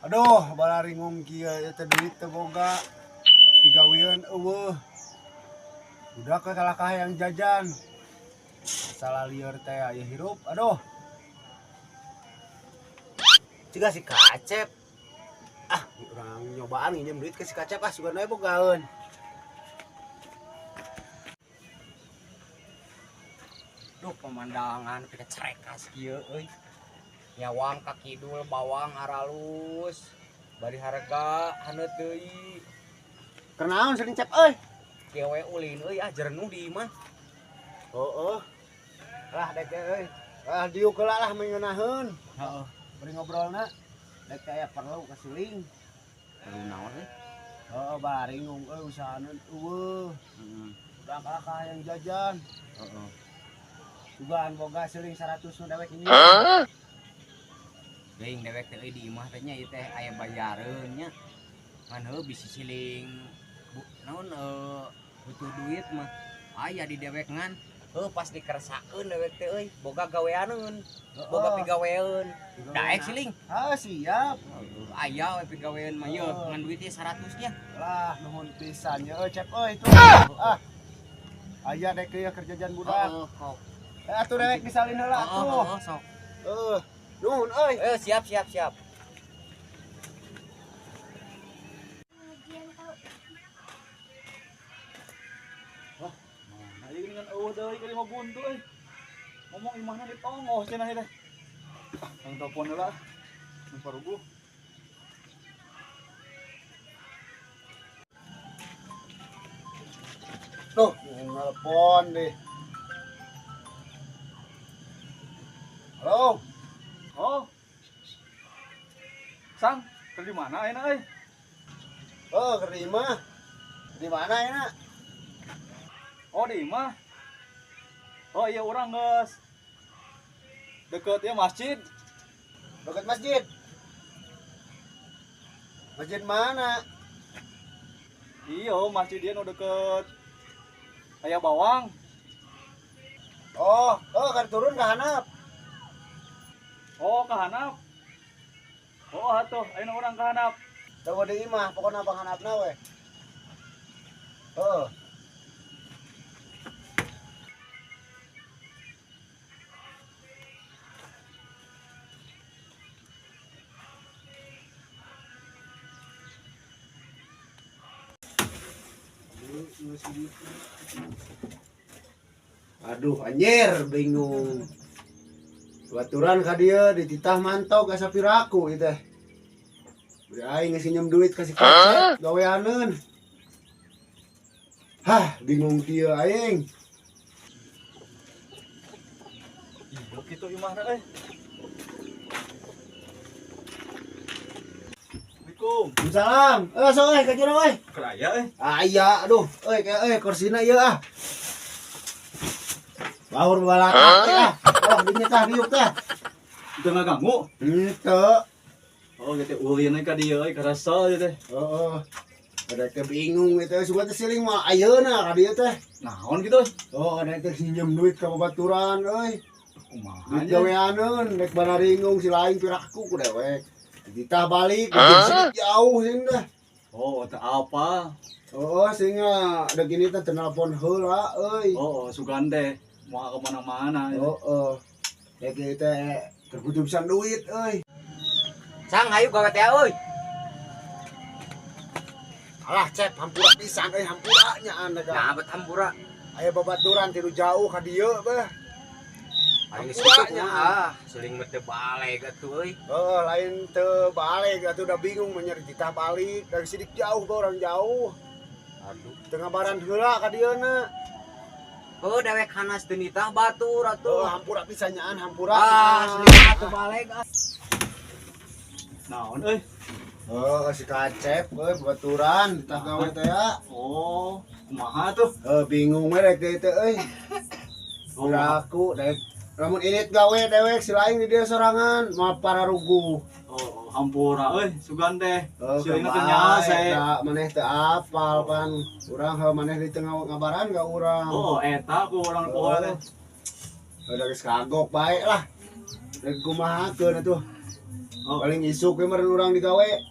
Aduh, balaringung kieu ieu teh duit teu boga. Pigawean eueuh. Udah ke kalakah yang jajan. Salah lieur teh aya hirup. Aduh. Ciga si Kacep. Ah, urang nyobaan nginjem duit ke si Kacep ah sugan we bogaeun. Duh, pemandangan pika cerekas kieu euy. Nyawang ka kidul bawang aralus. Bari harga haneut deui. Kenaon sering cep euy? Kieu we ulin euy ah jerenuh di imah. Heeh. Lah dek euy. Ah diuk heula lah mengenaheun. Heeh. Bari ngobrolna. Dek aya perlu ka siling. Perlu naon euy? Heeh, baringung euy usahaneun eueuh. Heeh. Udah kalakah yang jajan. Heeh. Sugan boga siling 100 nu dewek ini. Geuing dewek teh euy di imah teh nya ieu teh aya bayareun nya. Ngan heuh bisi siling bu, naon butuh duit mah aya di dewek ngan heuh pas dikeresakeun dewek teh euy boga gaweaneun, boga pigaweun. Daek siling. Ah, siap. Aya we pigaweun mah yeuh ngan duit teh 100 nya. Lah nuhun pisan ye euy cep euy itu. Ah. Aya dek ieu keur jajan budak. Heeh, kok. Atuh dewek disalin heula atuh. Heeh, sok. Heeh. Nuhun euy. Siap siap siap. Wah, mana ieu geuningan eueuh deui ka lima buntu euy. Ngomong imahna di tongoh cenah ieu teh. Ang telepon heula. Nu paruguh. Tuh, nelpon deh. Halo. Oh. Sang, keur di mana ayeuna euy? Oh, keur di imah. Di mana ayeuna? Oh, di imah. Oh iya urang geus. Deket ya masjid. Deket masjid. Masjid mana? Iya, masjid dia nu deket aya bawang. Oh, oh kan turun ke hanap. Oh, ke hanap. Oh, atuh, ayeuna urang ke hanap. Tunggu di imah, pokokna pang hanapna we. Heeh. Aduh, anjir, bingung. Baturan ka dieu dititah mantau ka sapiraku ieu teh. Beri aing geus nginjem duit ka si Kacep, gaweaneun. Hah, bingung kieu aing. Ih, kitu imahna euy. Assalamualaikum. Waalaikumsalam. Sok euy ka jero euy. Keur aya euy. Ah iya, aduh, euy kayak euy kursina ieu ah. Baur balakak teh ah. Oh, dinya tah diuk teh. Teu ngaganggu. Henteu. Oh, gitu ulin ka dieu euy karasa ieu teh. Heeh. Ada teh bingung itu sugan teh siling mah ayeuna ka dieu teh. Naon kitu? Oh, ada teh nginjem duit ka babaturan euy. Kumaha Duit nya? gaweaneun rek banaringung si lain piraku ku dewek. Dititah balik, jauh sing dah. Oh, teu apa? Oh, sehingga ada gini teh telepon heula euy. Oh, sugan teh moal ke mana-mana. Oh, oh. Dek ieu teh terbutuh pisan duit euy. Sang hayu gawe teh euy. Alah cep hampura pisan euy hampura nya anda ga. Nah, bet hampura. Aya babaturan tilu jauh ka dieu beuh. Aing geus Hampura kitu nya. kumaha? Siling mah teu baleg atuh euy. Heeh, lain teu balik atuh udah bingung menyeri titah balik dari sidik jauh ba orang jauh. Aduh. Teu ngabaran heula ka dieuna. Heuh dewek hanas teu nitah batur atuh. Tuh hampura pisan nyaan hampura. Ah, siling mah teu baleg ah. Naon euy? Oh, si Kacep euy babaturan ditah gawe teh ya. Oh, kumaha tuh? Heuh, bingung we rek deui teh euy. Oh, Aku dek lamun init gawe dewek si lain di dia sorangan mah pararuguh. Oh, hampura euy, sugan teh. Oh, Silingna teu nyaho saya. Da maneh teu apal pan. Urang heuh maneh di tengah ngabaran ga urang. Oh, eta ku urang poho teh. Udah geus kagok bae lah. Rek kumahakeun atuh. Oh. Paling isuk we meureun urang digawe.